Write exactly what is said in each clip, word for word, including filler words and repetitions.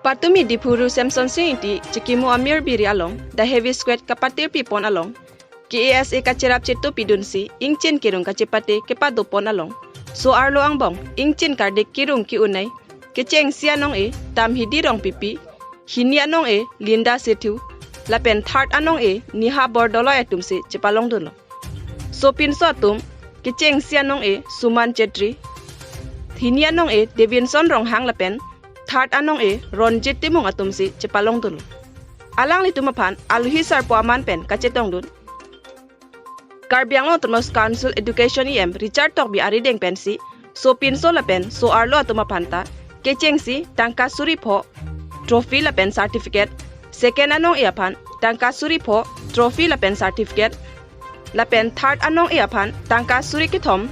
Patumi Diphu Ru Semsonsing Ingti chekimo Amir Biri along The Heavy Squad kapatirpi pon along K A S A kacherap chetopidunsi ingchin kerung kachepate kepado pon along so-arlo angbong ingchin kardik kerung ke-un-ei kechengsi anong-e Tamhidi Rongpipi, hini anong-e Linda Sethu lapen third anong-e Neha Bordoloi atumsi chepalongdunlo. Sopinso atum kechengsi anong-e Suman Chetri, hini anong-e Devinson Ronghang lapen third anong-e Ronjit Timung atumsi chepalongdunlo. Alanglitum aphan alohi sarpo aman pen kachetongdun Karbi Anglong Autonomous Council Education E M Richard Tokbi arideng pensi sopinso lapen so-arlo atum aphanta kechengsi tangka suri pho trophy lapen certificate, second anong-e aphan tangka suri pho trophy lapen certificate, lapen third anong-e aphan tangka suri kethom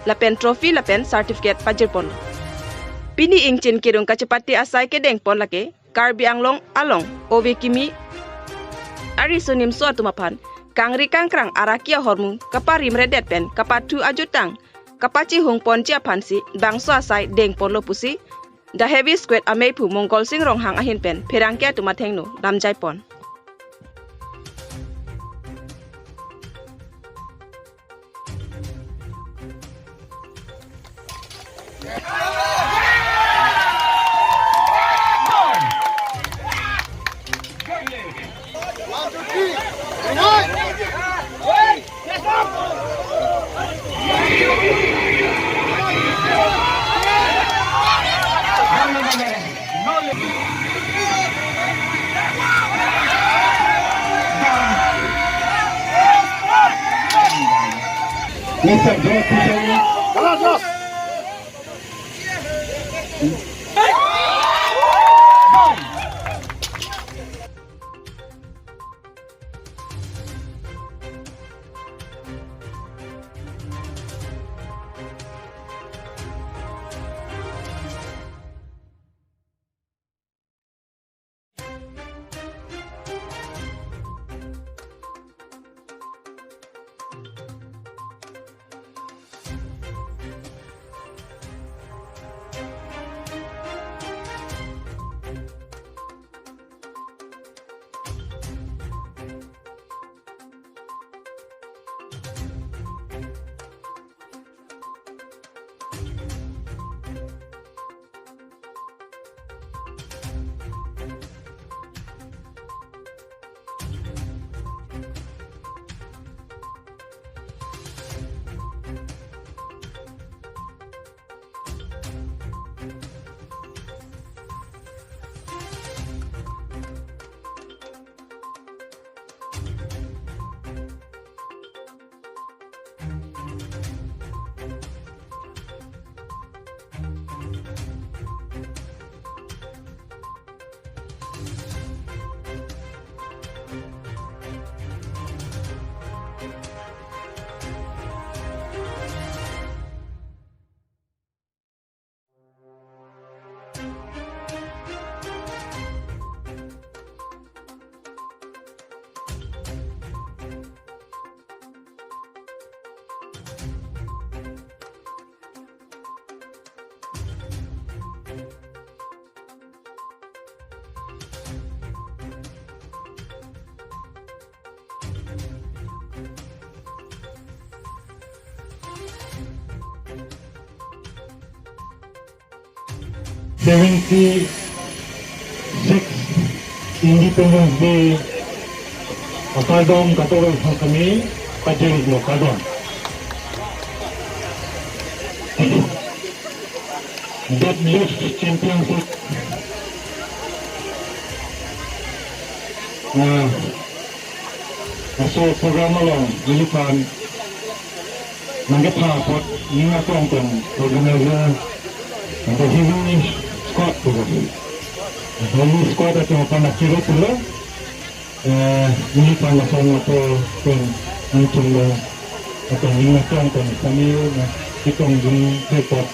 lapen trophy lapen certificate pajirponlo. Pini ingchin kerung kachepate asai kedengpon lake Karbi Anglong along ove kimi ariso nimso atum aphan kangri kangkrang araki ahormu kaparimredet pen kapathu ajutang kapachihung ponji aphansi bangso asai dengponlo pusi The Heavy Squad ameiphu Mongol Sing Ronghang ahin pen pherangke atum athengno damjaipon. Mister Joe Kushal. Seventy-six Independence Day akardom katover thang kami pajirlo, kardom. Deadlift Championship. Nah, laso program along neliphan nangkepha apot ning atong pen organizer, nangke heavy squad pu. Heavy squad atum aphan akiro pulo. Eh, neliphan lason lapu pen nangchunglo. Atong ning atong pen kami nangketongdun report.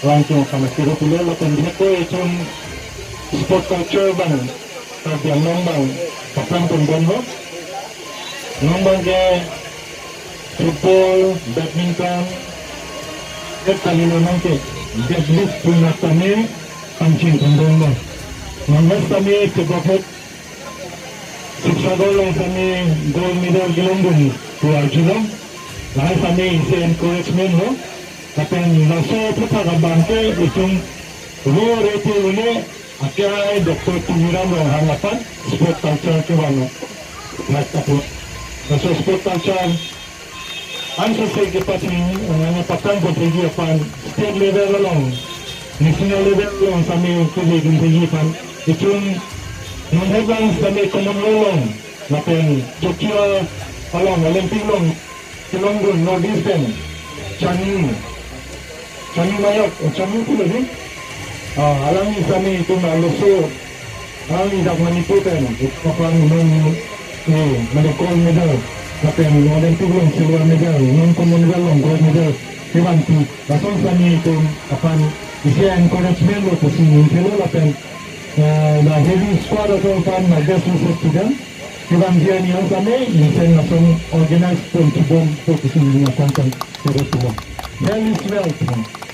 Alangtum aphan akiro pulo lapen bihek ko echom sport culture abang Karbi Anglong abang kaplang pon bon ho. Non abangke football, badminton, et kali lo nangke deadlift pu nat tame. Pangcheng kondong lo. Nonnes tame tebakot Sibsagar along tame gold medal kelongdun pu arjulong. Lahai tame isi encouragement lo. Lapen laso aphuthak abang ke itum ro rete une akai Doctor Tuliram Ronghang aphan sport culture kevan lo. Laso sport culture an sose kepachini, eh, patang pon theji aphan state level along, national level along tame kevekdun theji aphan itum non headlines tame common along lapen Tokyo along Olympic along kelongdun North East pen Chani, Chani Mayok, eh, Chani pulo ni? Ah, alangli tame itum arloso, alangli dak Manipur pen, itum aphan non, eh, mane gold medal, lapen Olympic along silver medal, non Commonwealth along gold medal kevanpi. Lason tame itum aphan isi encouragement lo pusi ning thelo lapen, eh, la heavy squad atum aphan la best wishes to them. Kevanji arni an tame, isi lason organize pon chibom pu pusi ning aphan tame thelo pulo. Health is wealth.